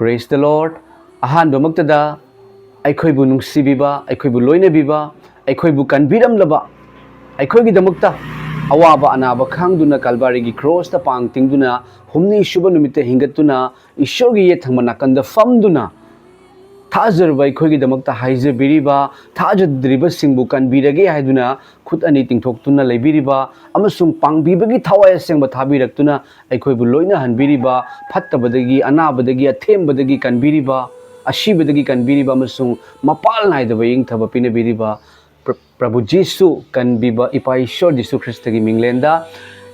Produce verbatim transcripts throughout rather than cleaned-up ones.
Praise the Lord. ꯑꯍꯥꯟꯕꯃꯛꯇꯗ ꯑꯩꯈꯣꯏꯕꯨ ꯅꯨꯡꯁꯤꯕꯤꯕ, ꯑꯩꯈꯣꯏꯕꯨ ꯂꯣꯏꯅꯕꯤꯕ, ꯑꯩꯈꯣꯏꯕꯨ ꯀꯟꯕꯤꯔꯝꯂꯕ, ꯑꯩꯈꯣꯏꯒꯤꯗꯃꯛꯇ ꯑꯋꯥꯕ ꯑꯅꯥꯕ ꯈꯥꯡꯗꯨꯅ ꯀꯜꯕꯥꯔꯤꯒꯤ ꯀ꯭ꯔꯣꯁꯇ ꯄꯥꯡ ꯇꯤꯡꯗꯨꯅ ꯍꯨꯝꯅꯤ ꯁꯨꯕ ꯅꯨꯃꯤꯠꯇ ꯍꯤꯡꯒꯠꯇꯨꯅ ꯏꯁꯣꯔꯒꯤ ꯌꯦꯠ ꯊꯪꯕ ꯅꯥꯀꯟꯗ ꯐꯝꯗꯨꯅ ꯊꯥꯖꯔꯕ ꯑꯩꯈꯣꯏꯒꯤꯗꯃꯛꯇ ꯍꯥꯏꯖꯕꯤꯔꯤꯕ, ꯊꯥꯖꯗ꯭ꯔꯤꯕꯁꯤꯡꯕꯨ ꯀꯟꯕꯤꯔꯒꯦ ꯍꯥꯏꯗꯨꯅ ꯈꯨꯠ ꯑꯅꯤ ꯇꯤꯡꯊꯣꯛꯇꯨꯅ ꯂꯩꯕꯤꯔꯤꯕ ꯑꯃꯁꯨꯡ ꯄꯥꯡꯕꯤꯕꯒꯤ ꯊꯋꯥꯏ ꯑꯁꯦꯡꯕ ꯊꯥꯕꯤꯔꯛꯇꯨꯅ ꯑꯩꯈꯣꯏꯕꯨ ꯂꯣꯏꯅꯍꯟꯕꯤꯔꯤꯕ, ꯐꯠꯇꯕꯗꯒꯤ, ꯑꯅꯥꯕꯗꯒꯤ, ꯑꯊꯦꯝꯕꯗꯒꯤ ꯀꯟꯕꯤꯔꯤꯕ, ꯑꯁꯤꯕꯗꯒꯤ ꯀꯟꯕꯤꯔꯤꯕ ꯑꯃꯁꯨꯡ ꯃꯄꯥꯜ ꯅꯥꯏꯗꯕ ꯏꯪꯊꯕ ꯄꯤꯅꯕꯤꯔꯤꯕ ꯄ꯭ꯔ-, ꯄ꯭ꯔꯚꯨ ꯖꯤꯁꯨ ꯀꯟꯕꯤꯕ ꯏꯄꯥ ꯏꯁꯣꯔ ꯖꯤꯁꯨ ꯈ꯭ꯔꯤꯁꯇꯒꯤ ꯃꯤꯡꯂꯦꯟꯗ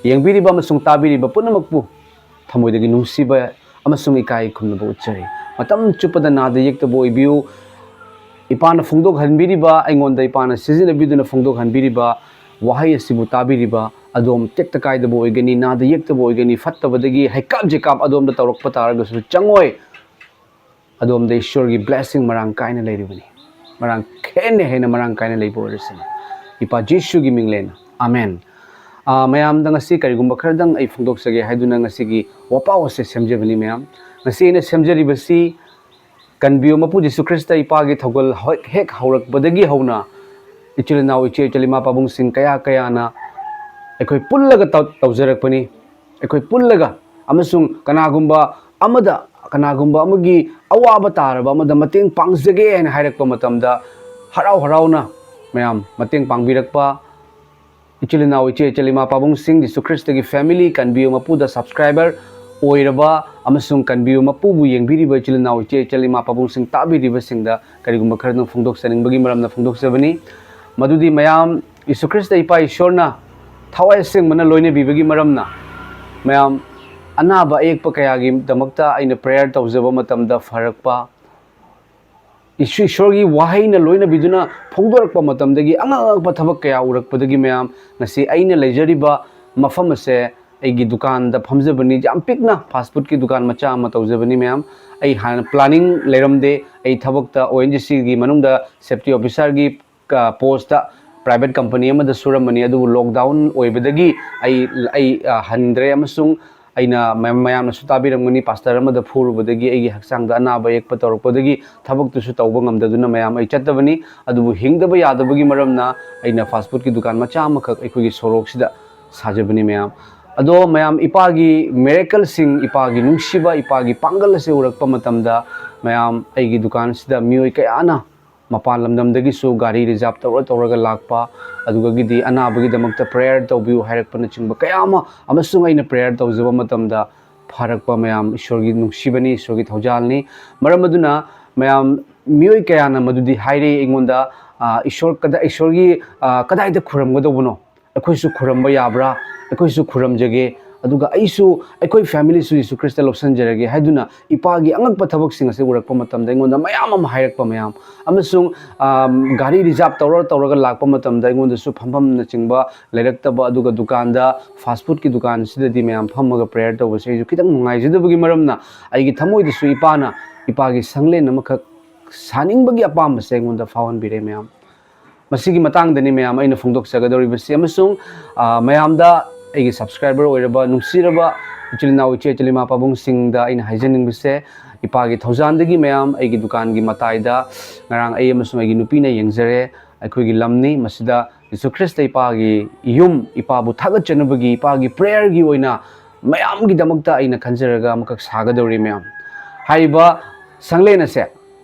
ꯌꯦꯡꯕꯤꯔꯤꯕ ꯑꯃꯁꯨꯡ ꯇꯥꯕꯤꯔꯤꯕ ꯄꯨꯝꯅꯃꯛꯄꯨ ꯊꯃꯣꯏꯗꯒꯤ ꯅꯨꯡꯁꯤꯕ ꯑꯃꯁꯨꯡ ꯏꯀꯥꯏ ꯈꯨꯝꯅꯕ ꯎꯠꯆꯔꯤ꯫ ꯃꯇꯝ ꯆꯨꯞꯄꯗ ꯅꯥꯗ ꯌꯦꯛꯇꯕ ꯑꯣꯏꯕꯤꯌꯨ꯫ ꯏꯄꯥꯅ ꯐꯣꯡꯗꯣꯛꯍꯟꯕꯤꯔꯤꯕ, ꯑꯩꯉꯣꯟꯗ ꯏꯄꯥꯅ ꯁꯤꯖꯤꯟꯅꯕꯤꯗꯨꯅ ꯐꯣꯡꯗꯣꯛꯍꯟꯕꯤꯔꯤꯕ ꯋꯥꯍꯩ ꯑꯁꯤꯕꯨ ꯇꯥꯕꯤꯔꯤꯕ ꯑꯗꯣꯝ ꯇꯦꯛꯇ ꯀꯥꯏꯗꯕ ꯑꯣꯏꯒꯅꯤ, ꯅꯥꯗ ꯌꯦꯛꯇꯕ ꯑꯣꯏꯒꯅꯤ, ꯐꯠꯇꯕꯗꯒꯤ ꯍꯩꯀꯥꯞ ꯖꯦꯀꯥꯞ ꯑꯗꯣꯝꯗ ꯇꯧꯔꯛꯄ ꯇꯥꯔꯒꯁꯨ ꯆꯪꯉꯣꯏ꯫ ꯑꯗꯣꯝꯗ ꯏꯁꯣꯔꯒꯤ ꯕ꯭ꯂꯦꯁꯤꯡ ꯃꯔꯥꯡ ꯀꯥꯏꯅ ꯂꯩꯔꯤꯕꯅꯤ꯫ ꯃꯔꯥꯡ ꯍꯦꯟꯅ ꯍꯦꯟꯅ ꯃꯔꯥꯡ ꯀꯥꯏꯅ ꯂꯩꯕ ꯑꯣꯏꯔꯁꯅꯨ꯫ ꯏꯄꯥ ꯖꯤꯁꯨꯒꯤ ꯃꯤꯡꯂꯦꯟ, ꯑꯃꯦꯟ꯫ ꯑꯥ, ꯃꯌꯥꯝꯗ ꯉꯁꯤ ꯀꯔꯤꯒꯨꯝꯕ ꯈꯔꯗꯪ ꯑꯩ ꯐꯣꯡꯗꯣꯛꯆꯒꯦ ꯍꯥꯏꯗꯨꯅ ꯉꯁꯤꯒꯤ ꯋꯥꯄꯥꯎ ꯑꯁꯦ ꯁꯦꯝꯖꯕꯅꯤ, ꯃꯌꯥꯝ꯫ ꯉꯁꯤ ꯑꯩꯅ ꯁꯦꯝꯖꯔꯤꯕꯁꯤ ꯀꯟꯕꯤꯌꯨ ꯃꯄꯨ ꯖꯤꯁꯨ ꯈ꯭ꯔꯤꯁꯇ ꯏꯄꯥꯒꯤ ꯊꯧꯒꯜ ꯍꯦꯛ, ꯍꯦꯛ ꯍꯧꯔꯛꯄꯗꯒꯤ ꯍꯧꯅ ꯏꯆꯤꯜ ꯏꯅꯥꯎ, ꯏꯆꯦ ꯏꯆꯜ, ꯏꯃꯥ ꯄꯥꯕꯨꯡꯁꯤꯡ ꯀꯌꯥ ꯀꯌꯥꯅ ꯑꯩꯈꯣꯏ ꯄꯨꯜꯂꯒ ꯇꯧ-, ꯇꯧꯖꯔꯛꯄꯅꯤ꯫ ꯑꯩꯈꯣꯏ ꯄꯨꯜꯂꯒ ꯑꯃꯁꯨꯡ ꯀꯅꯥꯒꯨꯝꯕ ꯑꯃꯗ, ꯀꯅꯥꯒꯨꯝꯕ ꯑꯃꯒꯤ ꯑꯋꯥꯕ ꯇꯥꯔꯕ ꯑꯃꯗ ꯃꯇꯦꯡ ꯄꯥꯡꯖꯒꯦ ꯍꯥꯏꯅ ꯍꯥꯏꯔꯛꯄ ꯃꯇꯝꯗ ꯍꯔꯥꯎ ꯍꯔꯥꯎꯅ ꯃꯌꯥꯝ ꯃꯇꯦꯡ ꯄꯥꯡꯕꯤꯔꯛꯄ, ꯏꯆꯤꯜ ꯏꯅꯥꯎ, ꯏꯆꯦ ꯏꯆꯜ, ꯏꯃꯥ ꯄꯥꯕꯨꯡꯁꯤꯡ, ꯖꯤꯁꯨ ꯈ꯭ꯔꯤꯁꯇꯒꯤ ꯐꯦꯃꯤꯂꯤ, ꯀꯟꯕꯤꯌꯨ ꯃꯄꯨꯗ ꯁꯕꯁꯀ꯭ꯔꯥꯏꯕꯔ ꯑꯣꯏꯔꯕ ꯑꯃꯁꯨꯡ ꯀꯟꯕꯤꯌꯨ ꯃꯄꯨꯕꯨ ꯌꯦꯡꯕꯤꯔꯤꯕ ꯏꯆꯤꯜ ꯏꯅꯥꯎ, ꯏꯆꯦ ꯏꯆꯜ, ꯏꯃꯥ ꯄꯥꯕꯨꯡꯁꯤꯡ, ꯇꯥꯕꯤꯔꯤꯕꯁꯤꯡꯗ ꯀꯔꯤꯒꯨꯝꯕ ꯈꯔꯗꯪ ꯐꯣꯡꯗꯣꯛꯆꯅꯤꯡꯕꯒꯤ ꯃꯔꯝꯅ ꯐꯣꯡꯗꯣꯛꯆꯕꯅꯤ꯫ ꯃꯗꯨꯗꯤ ꯃꯌꯥꯝ ꯖꯤꯁꯨ ꯈ꯭ꯔꯤꯁꯇ ꯏꯄꯥ ꯏꯁꯣꯔꯅ ꯊꯋꯥꯏ ꯑꯁꯦꯡꯕꯅ ꯂꯣꯏꯅꯕꯤꯕꯒꯤ ꯃꯔꯝꯅ ꯃꯌꯥꯝ ꯑꯅꯥꯕ ꯑꯌꯦꯛꯄ ꯀꯌꯥꯒꯤꯗꯃꯛꯇ ꯑꯩꯅ ꯄ꯭ꯔꯦꯌꯔ ꯇꯧꯖꯕ ꯃꯇꯝꯗ ꯐꯔꯛꯄ, ꯏꯁ-, ꯏꯁꯣꯔꯒꯤ ꯋꯥꯍꯩꯅ ꯂꯣꯏꯅꯕꯤꯗꯨꯅ ꯐꯣꯡꯗꯣꯔꯛꯄ ꯃꯇꯝꯗꯒꯤ ꯑꯉꯛ ꯑꯉꯛꯄ ꯊꯕꯛ ꯀꯌꯥ ꯎꯔꯛꯄꯗꯒꯤ ꯃꯌꯥꯝ ꯉꯁꯤ ꯑꯩꯅ ꯂꯩꯖꯔꯤꯕ ꯃꯐꯝ ꯑꯁꯦ ꯑꯩꯒꯤ ꯗꯨꯀꯥꯟꯗ ꯐꯝꯖꯕꯅꯤ꯫ ꯌꯥꯝ ꯄꯤꯛꯅ ꯐꯥꯁ ꯐꯨꯗꯀꯤ ꯗꯨꯀꯥꯟ ꯃꯆꯥ ꯑꯃ ꯇꯧꯖꯕꯅꯤ, ꯃꯌꯥꯝ꯫ ꯑꯩ ꯍꯥꯟꯅ ꯄ꯭ꯂꯥꯅꯤꯡ ꯂꯩꯔꯝꯗꯦ꯫ ꯑꯩ ꯊꯕꯛꯇ ꯑꯣ ꯑꯦꯟ ꯖꯤ ꯁꯤꯒꯤ ꯃꯅꯨꯡꯗ ꯁꯦꯐꯇꯤ ꯑꯣꯐꯤꯁꯥꯔꯒꯤ ꯀ-, ꯄꯣꯁꯇ ꯄ꯭ꯔꯥꯏꯚꯦꯠ ꯀꯝꯄꯅꯤ ꯑꯃꯗ ꯁꯨꯔꯝꯕꯅꯤ, ꯑꯗꯨꯕꯨ ꯂꯣꯛꯗꯥꯎꯟ ꯑꯣꯏꯕꯗꯒꯤ ꯑꯩ, ꯑꯩ, ꯑ, ꯍꯟꯗ꯭ꯔꯦ ꯑꯃꯁꯨꯡ ꯑꯩꯅ ꯃꯌꯥꯝ, ꯃꯌꯥꯝꯅꯁꯨ ꯇꯥꯕꯤꯔꯝꯒꯅꯤ, ꯄꯥꯁꯇꯔ ꯑꯃꯗ ꯐꯨꯔꯨꯕꯗꯒꯤ ꯑꯩꯒꯤ ꯍꯛꯆꯥꯡꯗ ꯑꯅꯥꯕ ꯌꯦꯛꯄ ꯇꯧꯔꯛꯄꯗꯒꯤ ꯊꯕꯛꯇꯨꯁꯨ ꯇꯧꯕ ꯉꯝꯗꯗꯨꯅ ꯃꯌꯥꯝ ꯑꯩ ꯆꯠꯇꯕꯅꯤ꯫ ꯑꯗꯨꯕꯨ ꯍꯤꯡꯗꯕ ꯌꯥꯗꯕꯒꯤ ꯃꯔꯝꯅ ꯑꯩꯅ ꯐꯥꯁ ꯐꯨꯗꯀꯤ ꯗꯨꯀꯥꯟ ꯃꯆꯥ ꯑꯃꯈꯛ ꯑꯩꯈꯣꯏꯒꯤ ꯁꯣꯔꯣꯛꯁꯤꯗ ꯁꯥꯖꯕꯅꯤ ꯃꯌꯥꯝ꯫ ꯑꯗꯣ ꯃꯌꯥꯝ, ꯏꯄꯥꯒꯤ ꯃꯤꯔꯦꯀꯜꯁꯤꯡ, ꯏꯄꯥꯒꯤ ꯅꯨꯡꯁꯤꯕ, ꯏꯄꯥꯒꯤ ꯄꯥꯡꯒꯜ ꯑꯁꯦ ꯎꯔꯛꯄ ꯃꯇꯝꯗ ꯃꯌꯥꯝ, ꯑꯩꯒꯤ ꯗꯨꯀꯥꯟꯁꯤꯗ ꯃꯤꯑꯣꯏ ꯀꯌꯥꯅ ꯃꯄꯥꯟ ꯂꯝꯗꯝꯗꯒꯤꯁꯨ ꯒꯥꯔꯤ ꯔꯤꯖꯥꯕ ꯇꯧꯔ ꯇꯧꯔꯒ ꯂꯥꯛꯄ, ꯑꯗꯨꯒꯗꯤ ꯑꯅꯥꯕꯒꯤꯗꯃꯛꯇ ꯄ꯭ꯔꯦꯌꯔ ꯇꯧꯕꯤꯌꯨ ꯍꯥꯏꯔꯛꯄꯅꯆꯤꯡꯕ ꯀꯌꯥ ꯑꯃ, ꯑꯃꯁꯨꯡ ꯑꯩꯅ ꯄ꯭ꯔꯦꯌꯔ ꯇꯧꯖꯕ ꯃꯇꯝꯗ ꯐꯔꯛꯄ ꯃꯌꯥꯝ ꯏꯁꯣꯔꯒꯤ ꯅꯨꯡꯁꯤꯕꯅꯤ, ꯏꯁꯣꯔꯒꯤ ꯊꯧꯖꯥꯜꯅꯤ꯫ ꯃꯔꯝ ꯑꯗꯨꯅ ꯃꯌꯥꯝ, ꯃꯤꯑꯣꯏ ꯀꯌꯥꯅ ꯃꯗꯨꯗꯤ ꯍꯥꯏꯔꯤ ꯑꯩꯉꯣꯟꯗ, "ꯑ, ꯏꯁꯣꯔ ꯀꯗꯥ-, ꯏꯁꯣꯔꯒꯤ, ꯑ, ꯀꯗꯥꯏꯗ ꯈꯨꯔꯨꯝꯒꯗꯧꯕꯅꯣ? ꯑꯩꯈꯣꯏꯁꯨ ꯈꯨꯔꯨꯝꯕ ꯌꯥꯕ꯭ꯔꯥ? ꯑꯩꯈꯣꯏꯁꯨ ꯈꯨꯔꯨꯝꯖꯒꯦ꯫ ꯑꯗꯨꯒ ꯑꯩꯁꯨ, ꯑꯩꯈꯣꯏ ꯐꯦꯃꯤꯂꯤꯁꯨ ꯌꯦꯁꯨ ꯈ꯭ꯔꯤꯁꯇ ꯂꯧꯁꯤꯟꯖꯔꯒꯦ" ꯍꯥꯏꯗꯨꯅ ꯏꯄꯥꯒꯤ ꯑꯉꯛꯄ ꯊꯕꯛꯁꯤꯡ ꯑꯁꯤ ꯎꯔꯛꯄ ꯃꯇꯝꯗ ꯑꯩꯉꯣꯟꯗ ꯃꯌꯥꯝ ꯑꯃ ꯍꯥꯏꯔꯛꯄ ꯃꯌꯥꯝ, ꯑꯃꯁꯨꯡ, ꯑ, ꯒꯥꯔꯤ ꯔꯤꯖꯥꯕ ꯇꯧꯔ ꯇꯧꯔꯒ ꯂꯥꯛꯄ ꯃꯇꯝꯗ ꯑꯩꯉꯣꯟꯗꯁꯨ ꯐꯝꯐꯝꯅꯆꯤꯡꯕ ꯂꯩꯔꯛꯇꯕ, ꯑꯗꯨꯒ ꯗꯨꯀꯥꯟꯗ, ꯐꯥꯁ ꯐꯨꯗꯀꯤ ꯗꯨꯀꯥꯟꯁꯤꯗꯗꯤ ꯃꯌꯥꯝ ꯐꯝꯃꯒ ꯄ꯭ꯔꯦꯌꯔ ꯇꯧꯕꯁꯦ ꯑꯩꯁꯨ ꯈꯤꯇꯪ ꯅꯨꯡꯉꯥꯏꯖꯗꯕꯒꯤ ꯃꯔꯝꯅ ꯑꯩꯒꯤ ꯊꯃꯣꯏꯗꯁꯨ ꯏꯄꯥꯅ ꯏꯄꯥꯒꯤ ꯁꯪꯂꯦꯟ ꯑꯃꯈꯛ ꯁꯥꯅꯤꯡꯕꯒꯤ ꯑꯄꯥꯝꯕꯁꯦ ꯑꯩꯉꯣꯟꯗ ꯐꯥꯎꯍꯟꯕꯤꯔꯦ ꯃꯌꯥꯝ꯫ ꯃꯁꯤꯒꯤ ꯃꯇꯥꯡꯗꯅꯤ ꯃꯌꯥꯝ ꯑꯩꯅ ꯐꯣꯡꯗꯣꯛꯆꯒꯗꯧꯔꯤꯕꯁꯤ, ꯑꯃꯁꯨꯡ, ꯑ, ꯃꯌꯥꯝꯗ, ꯑꯩꯒꯤ ꯁꯕꯁꯀ꯭ꯔꯥꯏꯕꯔ ꯑꯣꯏꯔꯕ ꯅꯨꯡꯁꯤꯔꯕ ꯏꯆꯤꯜ ꯏꯅꯥꯎ, ꯏꯆꯦ, ꯏꯆꯤꯜ ꯏꯃꯥ ꯄꯥꯕꯨꯡꯁꯤꯡꯗ ꯑꯩꯅ ꯍꯥꯏꯖꯅꯤꯡꯕꯁꯦ, ꯏꯄꯥꯒꯤ ꯊꯧꯖꯥꯟꯗꯒꯤ ꯃꯌꯥꯝ ꯑꯩꯒꯤ ꯗꯨꯀꯥꯟꯒꯤ ꯃꯇꯥꯏꯗ ꯉꯔꯥꯡ ꯑꯩ ꯑꯃꯁꯨꯡ ꯑꯩꯒꯤ ꯅꯨꯄꯤꯅ ꯌꯦꯡꯖꯔꯦ꯫ ꯑꯩꯈꯣꯏꯒꯤ ꯂꯝꯅꯤ꯫ ꯃꯁꯤꯗ ꯌꯦꯁꯨ ꯈ꯭ꯔꯤꯁꯇ ꯏꯄꯥꯒꯤ ꯌꯨꯝ, ꯏꯄꯥꯕꯨ ꯊꯥꯒꯠꯆꯅꯕꯒꯤ, ꯏꯄꯥꯒꯤ ꯄ꯭ꯔꯦꯌꯔꯒꯤ ꯑꯣꯏꯅ ꯃꯌꯥꯝꯒꯤꯗꯃꯛꯇ ꯑꯩꯅ ꯈꯟꯖꯔꯒ ꯑꯃꯈꯛ ꯁꯥꯒꯗꯧꯔꯤ ꯃꯌꯥꯝ꯫ ꯍꯥꯏꯔꯤꯕ ꯁꯪꯂꯦꯟ ꯑꯁꯦ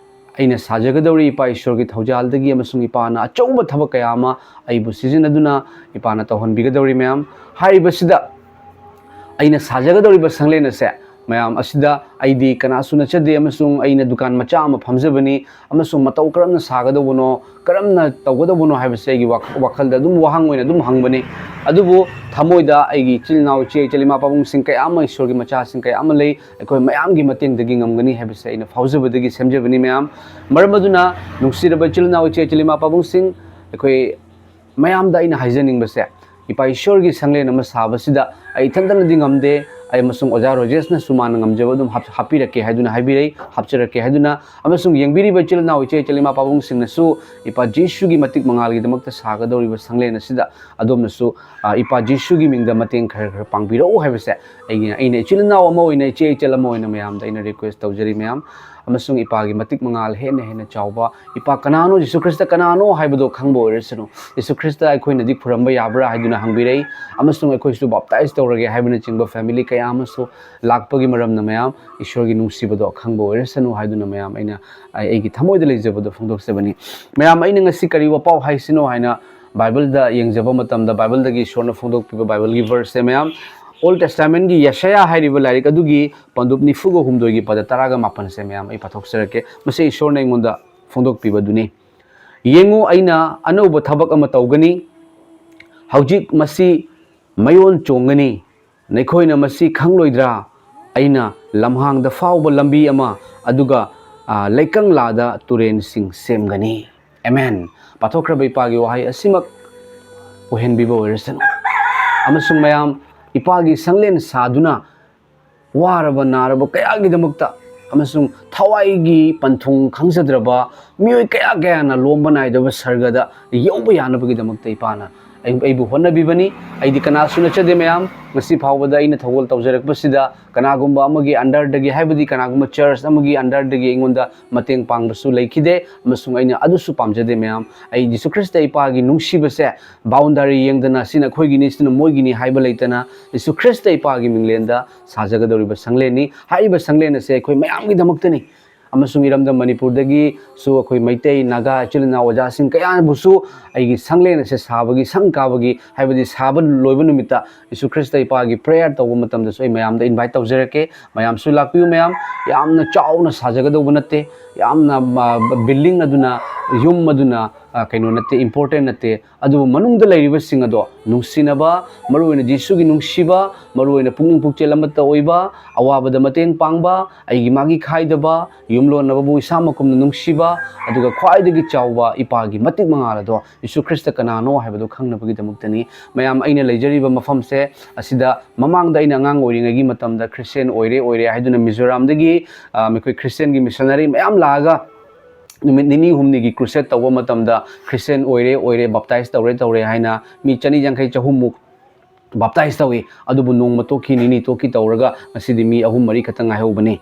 ꯑꯩꯅ ꯁꯥꯖꯒꯗꯧꯔꯤ ꯏꯄꯥ ꯏꯁꯣꯔꯒꯤ ꯊꯧꯖꯥꯜꯗꯒꯤ, ꯑꯃꯁꯨꯡ ꯏꯄꯥꯅ ꯑꯆꯧꯕ ꯊꯕꯛ ꯀꯌꯥ ꯑꯃ ꯑꯩꯕꯨ ꯁꯤꯖꯤꯟꯅꯗꯨꯅ ꯏꯄꯥꯅ ꯇꯧꯍꯟꯕꯤꯒꯗꯧꯔꯤ ꯃꯌꯥꯝ꯫ ꯍꯥꯏꯔꯤꯕꯁꯤꯗ ꯑꯩꯅ ꯁꯥꯖꯒꯗꯧꯔꯤꯕ ꯁꯪꯂꯦꯟ ꯑꯁꯦ ꯃꯌꯥꯝ, ꯑꯁꯤꯗ ꯑꯩꯗꯤ ꯀꯅꯥꯁꯨ ꯅꯠꯆꯗꯦ, ꯑꯃꯁꯨꯡ ꯑꯩꯅ ꯗꯨꯀꯥꯟ ꯃꯆꯥ ꯑꯃ ꯐꯝꯖꯕꯅꯤ, ꯑꯃꯁꯨꯡ ꯃꯇꯧ ꯀꯔꯝꯅ ꯁꯥꯒꯗꯧꯕꯅꯣ, ꯀꯔꯝꯅ ꯇꯧꯒꯗꯧꯕꯅꯣ ꯍꯥꯏꯕꯁꯦ ꯑꯩꯒꯤ ꯋꯥꯈ-, ꯋꯥꯈꯜꯗ ꯑꯗꯨꯝ ꯋꯥꯍꯪ ꯑꯣꯏꯅ ꯑꯗꯨꯝ ꯍꯪꯕꯅꯤ꯫ ꯑꯗꯨꯕꯨ ꯊꯃꯣꯏꯗ ꯑꯩꯒꯤ ꯏꯆꯤꯜ ꯏꯅꯥꯎ, ꯏꯆꯦ ꯏꯆꯜ, ꯏꯃꯥ ꯄꯥꯕꯨꯡꯁꯤꯡ ꯀꯌꯥ ꯑꯃ, ꯏꯁꯣꯔꯒꯤ ꯃꯆꯥꯁꯤꯡ ꯀꯌꯥ ꯑꯃ ꯂꯩ, ꯑꯩꯈꯣꯏ ꯃꯌꯥꯝꯒꯤ ꯃꯇꯦꯡꯗꯒꯤ ꯉꯝꯒꯅꯤ ꯍꯥꯏꯕꯁꯦ ꯑꯩꯅ ꯐꯥꯎꯖꯕꯗꯒꯤ ꯁꯦꯝꯖꯕꯅꯤ ꯃꯌꯥꯝ꯫ ꯃꯔꯝ ꯑꯗꯨꯅ ꯅꯨꯡꯁꯤꯔꯕ ꯏꯆꯤꯜ ꯏꯅꯥꯎ, ꯏꯆꯦ ꯏꯆꯜ, ꯏꯃꯥ ꯄꯥꯕꯨꯡꯁꯤꯡ, ꯑꯩꯈꯣꯏ ꯃꯌꯥꯝꯗ ꯑꯩꯅ ꯍꯥꯏꯖꯅꯤꯡꯕꯁꯦ, ꯏꯄꯥ ꯏꯁꯣꯔꯒꯤ ꯁꯪꯂꯦꯟ ꯑꯃ ꯁꯥꯕꯁꯤꯗ ꯑꯩ ꯏꯊꯟꯇꯅꯗꯤ ꯉꯝꯗꯦ꯫ ꯑꯩ ꯑꯃꯁꯨꯡ ꯑꯣꯖꯥ ꯔꯣꯖꯦꯁꯅꯁꯨ ꯃꯥꯅ ꯉꯝꯖꯕ ꯑꯗꯨꯝ ꯍꯥꯞ-, ꯍꯥꯞꯄꯤꯔꯛꯀꯦ ꯍꯥꯏꯗꯨꯅ ꯍꯥꯏꯕꯤꯔꯛꯏ, ꯍꯥꯞꯆꯔꯛꯀꯦ ꯍꯥꯏꯗꯨꯅ꯫ ꯑꯃꯁꯨꯡ ꯌꯦꯡꯕꯤꯔꯤꯕ ꯏꯆꯤꯜ ꯏꯅꯥꯎ, ꯏꯆꯦ ꯏꯆꯜ, ꯏꯃꯥ ꯄꯥꯕꯨꯡꯁꯤꯡꯅꯁꯨ ꯏꯄꯥ ꯖꯤꯁꯨꯒꯤ ꯃꯇꯤꯛ ꯃꯉꯥꯜꯒꯤꯗꯃꯛꯇ ꯁꯥꯒꯗꯧꯔꯤꯕ ꯁꯪꯂꯦꯟ ꯑꯁꯤꯗ ꯑꯗꯣꯝꯅꯁꯨ, ꯑ, ꯏꯄꯥ ꯖꯤꯁꯨꯒꯤ ꯃꯤꯡꯗ ꯃꯇꯦꯡ ꯈꯔ ꯈꯔ ꯄꯥꯡꯕꯤꯔꯛꯎ ꯍꯥꯏꯕꯁꯦ ꯑꯩꯒꯤ, ꯑꯩꯅ ꯏꯆꯤꯜ ꯏꯅꯥꯎ ꯑꯃ ꯑꯣꯏꯅ, ꯏꯆꯦ ꯏꯆꯜ ꯑꯃ ꯑꯣꯏꯅ ꯃꯌꯥꯝꯗ ꯑꯩꯅ request ꯇꯧꯖꯔꯤ ꯃꯌꯥꯝ꯫ ꯑꯃꯁꯨꯡ ꯏꯄꯥꯒꯤ ꯃꯇꯤꯛ ꯃꯉꯥꯜ ꯍꯦꯟꯅ ꯍꯦꯟꯅ ꯆꯥꯎꯕ, ꯏꯄꯥ ꯀꯅꯥꯅꯣ, ꯖꯤꯁꯨ ꯈ꯭ꯔꯤꯁꯇ ꯀꯅꯥꯅꯣ ꯍꯥꯏꯕꯗꯣ ꯈꯪꯕ ꯑꯣꯏꯔꯁꯅꯨ꯫ ꯖꯤꯁꯨ ꯈ꯭ꯔꯤꯁꯇ ꯑꯩꯈꯣꯏꯅꯗꯤ ꯈꯨꯔꯝꯕ ꯌꯥꯕ꯭ꯔꯥ ꯍꯥꯏꯗꯨꯅ ꯍꯪꯕꯤꯔꯛꯏ, ꯑꯃꯁꯨꯡ ꯑꯩꯈꯣꯏꯁꯨ ꯕꯥꯞꯇꯥꯏꯖ ꯇꯧꯔꯒꯦ ꯍꯥꯏꯕꯅꯆꯤꯡꯕ family ꯀꯌꯥ ꯑꯃꯁꯨ ꯂꯥꯛꯄꯒꯤ ꯃꯔꯝꯅ ꯃꯌꯥꯝ ꯏꯁꯣꯔꯒꯤ ꯅꯨꯡꯁꯤꯕꯗꯣ ꯈꯪꯕ ꯑꯣꯏꯔꯁꯅꯨ ꯍꯥꯏꯗꯨꯅ ꯃꯌꯥꯝ ꯑꯩꯅ, ꯑꯩ, ꯑꯩꯒꯤ ꯊꯃꯣꯏꯗ ꯂꯩꯖꯕꯗꯣ ꯐꯣꯡꯗꯣꯛꯆꯕꯅꯤ꯫ ꯃꯌꯥꯝ, ꯑꯩꯅ ꯉꯁꯤ ꯀꯔꯤ ꯋꯥꯄꯥꯎ ꯍꯥꯏꯁꯤꯅꯣ ꯍꯥꯏꯅ ꯕꯥꯏꯕꯜꯗ ꯌꯦꯡꯖꯕ ꯃꯇꯝꯗ, ꯕꯥꯏꯕꯜꯗꯒꯤ ꯏꯁꯣꯔꯅ ꯐꯣꯡꯗꯣꯛꯄꯤꯕ ꯕꯥꯏꯕꯜꯒꯤ verseꯁꯦ ꯃꯌꯥꯝ, Old Testamentꯀꯤ ꯌꯦꯁꯥꯌꯥ ꯍꯥꯏꯔꯤꯕ ꯂꯥꯏꯔꯤꯛ ꯑꯗꯨꯒꯤ ꯄꯟꯗꯨꯞ ꯅꯤꯐꯨꯒ ꯍꯨꯝꯗꯣꯏꯒꯤ ꯄꯗ ꯇꯔꯥꯒ ꯃꯥꯄꯟꯁꯦ ꯃꯌꯥꯝ ꯑꯩ ꯄꯥꯊꯣꯛꯆꯔꯛꯀꯦ꯫ ꯃꯁꯤ ꯏꯁꯣꯔꯅ ꯑꯩꯉꯣꯟꯗ ꯐꯣꯡꯗꯣꯛꯄꯤꯕꯗꯨꯅꯤ꯫ "ꯌꯦꯡꯉꯨ, ꯑꯩꯅ ꯑꯅꯧꯕ ꯊꯕꯛ ꯑꯃ ꯇꯧꯒꯅꯤ꯫ ꯍꯧꯖꯤꯛ ꯃꯁꯤ ꯃꯌꯣꯟ ꯆꯣꯡꯒꯅꯤ꯫ ꯅꯈꯣꯏꯅ ꯃꯁꯤ ꯈꯪꯂꯣꯏꯗ꯭ꯔꯥ? ꯑꯩꯅ ꯂꯝꯍꯥꯡꯗ ꯐꯥꯎꯕ ꯂꯝꯕꯤ ꯑꯃ, ꯑꯗꯨꯒ, ꯑ, ꯂꯩꯀꯪꯂꯥꯗ ꯇꯨꯔꯦꯟꯁꯤꯡ ꯁꯦꯝꯒꯅꯤ꯫" ꯑꯦꯃꯦꯟ꯫ ꯄꯥꯊꯣꯛꯈ꯭ꯔꯕ ꯏꯄꯥꯒꯤ ꯋꯥꯍꯩ ꯑꯁꯤꯃꯛ ꯑꯣꯏꯍꯟꯕꯤꯕ ꯑꯣꯏꯔꯁꯅꯨ꯫ ꯑꯃꯁꯨꯡ ꯃꯌꯥꯝ, ꯏꯄꯥꯒꯤ ꯁꯪꯂꯦꯟ ꯁꯥꯗꯨꯅ ꯋꯥꯔꯕ ꯅꯥꯔꯕ ꯀꯌꯥꯒꯤꯗꯃꯛꯇ ꯑꯃꯁꯨꯡ ꯊꯋꯥꯏꯒꯤ ꯄꯟꯊꯨꯡ ꯈꯪꯖꯗ꯭ꯔꯕ ꯃꯤꯑꯣꯏ ꯀꯌꯥ ꯀꯌꯥꯅ ꯂꯣꯝꯕ ꯅꯥꯏꯗꯕ ꯁꯔꯒꯗ ꯌꯧꯕ ꯌꯥꯅꯕꯒꯤꯗꯃꯛꯇ ꯏꯄꯥꯅ ꯑꯩ-, ꯑꯩꯕꯨ ꯍꯣꯠꯅꯕꯤꯕꯅꯤ꯫ ꯑꯩꯗꯤ ꯀꯅꯥꯁꯨ ꯅꯠꯆꯗꯦ ꯃꯌꯥꯝ꯫ ꯉꯁꯤ ꯐꯥꯎꯕꯗ ꯑꯩꯅ ꯊꯧꯒꯜ ꯇꯧꯖꯔꯛꯄꯁꯤꯗ ꯀꯅꯥꯒꯨꯝꯕ ꯑꯃꯒꯤ underꯗꯒꯤ, ꯍꯥꯏꯕꯗꯤ ꯀꯅꯥꯒꯨꯝꯕ church ꯑꯃꯒꯤ underꯗꯒꯤ ꯑꯩꯉꯣꯟꯗ ꯃꯇꯦꯡ ꯄꯥꯡꯕꯁꯨ ꯂꯩꯈꯤꯗꯦ, ꯑꯃꯁꯨꯡ ꯑꯩꯅ ꯑꯗꯨꯁꯨ ꯄꯥꯝꯖꯗꯦ ꯃꯌꯥꯝ꯫ ꯑꯩ ꯖꯤꯁꯨ ꯈ꯭ꯔꯤꯁꯇ ꯏꯄꯥꯒꯤ ꯅꯨꯡꯁꯤꯕꯁꯦ boundary ꯌꯦꯡꯗꯅ ꯁꯤꯅ ꯑꯩꯈꯣꯏꯒꯤꯅꯤ, ꯁꯤꯅ ꯃꯣꯏꯒꯤꯅꯤ ꯍꯥꯏꯕ ꯂꯩꯇꯅ ꯖꯤꯁꯨ ꯈ꯭ꯔꯤꯁꯇ ꯏꯄꯥꯒꯤ ꯃꯤꯡꯂꯦꯟꯗ ꯁꯥꯖꯒꯗꯧꯔꯤꯕ ꯁꯪꯂꯦꯟꯅꯤ꯫ ꯍꯥꯏꯔꯤꯕ ꯁꯪꯂꯦꯟ ꯑꯁꯦ ꯑꯩꯈꯣꯏ ꯃꯌꯥꯝꯒꯤꯗꯃꯛꯇꯅꯤ꯫ ꯑꯃꯁꯨꯡ ꯏꯔꯝꯗꯝ ꯃꯅꯤꯄꯨꯔꯗꯒꯤꯁꯨ ꯑꯩꯈꯣꯏ ꯃꯩꯇꯩ, ꯅꯥꯒꯥ, ꯏꯆꯤꯜ ꯏꯅꯥꯎ ꯑꯣꯖꯥꯁꯤꯡ ꯀꯌꯥꯕꯨꯁꯨ ꯑꯩꯒꯤ ꯁꯪꯂꯦꯟ ꯑꯁꯦ ꯁꯥꯕꯒꯤ, ꯁꯪ ꯀꯥꯕꯒꯤ, ꯍꯥꯏꯕꯗꯤ ꯁꯥꯕ ꯂꯣꯏꯕ ꯅꯨꯃꯤꯠꯇ ꯖꯤꯁꯨ ꯈ꯭ꯔꯤꯁꯇ ꯏꯄꯥꯒꯤ prayer ꯇꯧꯕ ꯃꯇꯝꯗꯁꯨ ꯑꯩ ꯃꯌꯥꯝꯗ invite ꯇꯧꯖꯔꯛꯀꯦ꯫ ꯃꯌꯥꯝꯁꯨ ꯂꯥꯛꯄꯤꯌꯨ ꯃꯌꯥꯝ꯫ ꯌꯥꯝꯅ ꯆꯥꯎꯅ ꯁꯥꯖꯒꯗꯧꯕ ꯅꯠꯇꯦ꯫ ꯌꯥꯝꯅ, ꯃ, building ꯑꯗꯨꯅ ꯌꯨꯝ ꯑꯗꯨꯅ, ꯑ, ꯀꯩꯅꯣ ꯅꯠꯇꯦ, important ꯅꯠꯇꯦ꯫ ꯑꯗꯨꯕꯨ ꯃꯅꯨꯡꯗ ꯂꯩꯔꯤꯕꯁꯤꯡ ꯑꯗꯣ ꯅꯨꯡꯁꯤꯅꯕ, ꯃꯔꯨꯑꯣꯏꯅ ꯖꯤꯁꯨꯒꯤ ꯅꯨꯡꯁꯤꯕ, ꯃꯔꯨꯑꯣꯏꯅ ꯄꯨꯛꯅꯤꯡ ꯄꯨꯛꯆꯦꯜ ꯑꯃꯠꯇ ꯑꯣꯏꯕ, ꯑꯋꯥꯕꯗ ꯃꯇꯦꯡ ꯄꯥꯡꯕ, ꯑꯩꯒꯤ ꯃꯥꯒꯤ ꯈꯥꯏꯗꯕ, ꯌꯨꯝꯂꯣꯟꯅꯕꯕꯨ ꯏꯁꯥꯃꯛ ꯀꯨꯝꯅ ꯅꯨꯡꯁꯤꯕ, ꯑꯗꯨꯒ ꯈ꯭ꯋꯥꯏꯗꯒꯤ ꯆꯥꯎꯕ ꯏꯄꯥꯒꯤ ꯃꯇꯤꯛ ꯃꯉꯥꯜ ꯑꯗꯣ ꯖꯤꯁꯨ ꯈ꯭ꯔꯤꯁꯇ ꯀꯅꯥꯅꯣ ꯍꯥꯏꯕꯗꯨ ꯈꯪꯅꯕꯒꯤꯗꯃꯛꯇꯅꯤ꯫ ꯃꯌꯥꯝ, ꯑꯩꯅ ꯂꯩꯖꯔꯤꯕ ꯃꯐꯝꯁꯦ ꯑꯁꯤꯗ ꯃꯃꯥꯡꯗ ꯑꯩꯅ ꯑꯉꯥꯡ ꯑꯣꯏꯔꯤꯉꯩꯒꯤ ꯃꯇꯝꯗ ꯈ꯭ꯔꯤꯁꯇꯦꯟ ꯑꯣꯏꯔꯦ ꯑꯣꯏꯔꯦ ꯍꯥꯏꯗꯨꯅ ꯃꯤꯖꯣꯔꯥꯝꯗꯒꯤ, ꯑ, ꯑꯩꯈꯣꯏ ꯈ꯭ꯔꯤꯁꯇꯦꯟꯒꯤ ꯃꯤꯁꯅꯔꯤ ꯃꯌꯥꯝ ꯂꯥꯛꯑꯒ ꯅꯨꯃꯤꯠ ꯅꯤꯅꯤ ꯍꯨꯝꯅꯤꯒꯤ ꯀ꯭ꯔꯨꯁꯦꯠ ꯇꯧꯕ ꯃꯇꯝꯗ ꯈ꯭ꯔꯤꯁꯇꯦꯟ ꯑꯣꯏꯔꯦ ꯑꯣꯏꯔꯦ, ꯕꯞꯇꯥꯏꯁ ꯇꯧꯔꯦ ꯇꯧꯔꯦ ꯍꯥꯏꯅ ꯃꯤ ꯆꯅꯤ ꯌꯥꯡꯈꯩ ꯆꯍꯨꯝꯃꯨꯛ ꯕꯞꯇꯥꯏꯁ ꯇꯧꯏ꯫ ꯑꯗꯨꯕꯨ ꯅꯣꯡꯃ ꯇꯣꯛꯈꯤ, ꯅꯤꯅꯤ ꯇꯣꯛꯈꯤ ꯇꯧꯔꯒ ꯉꯁꯤꯗꯤ ꯃꯤ ꯑꯍꯨꯝ ꯃꯔꯤ ꯈꯛꯇ ꯉꯥꯏꯍꯧꯕꯅꯤ꯫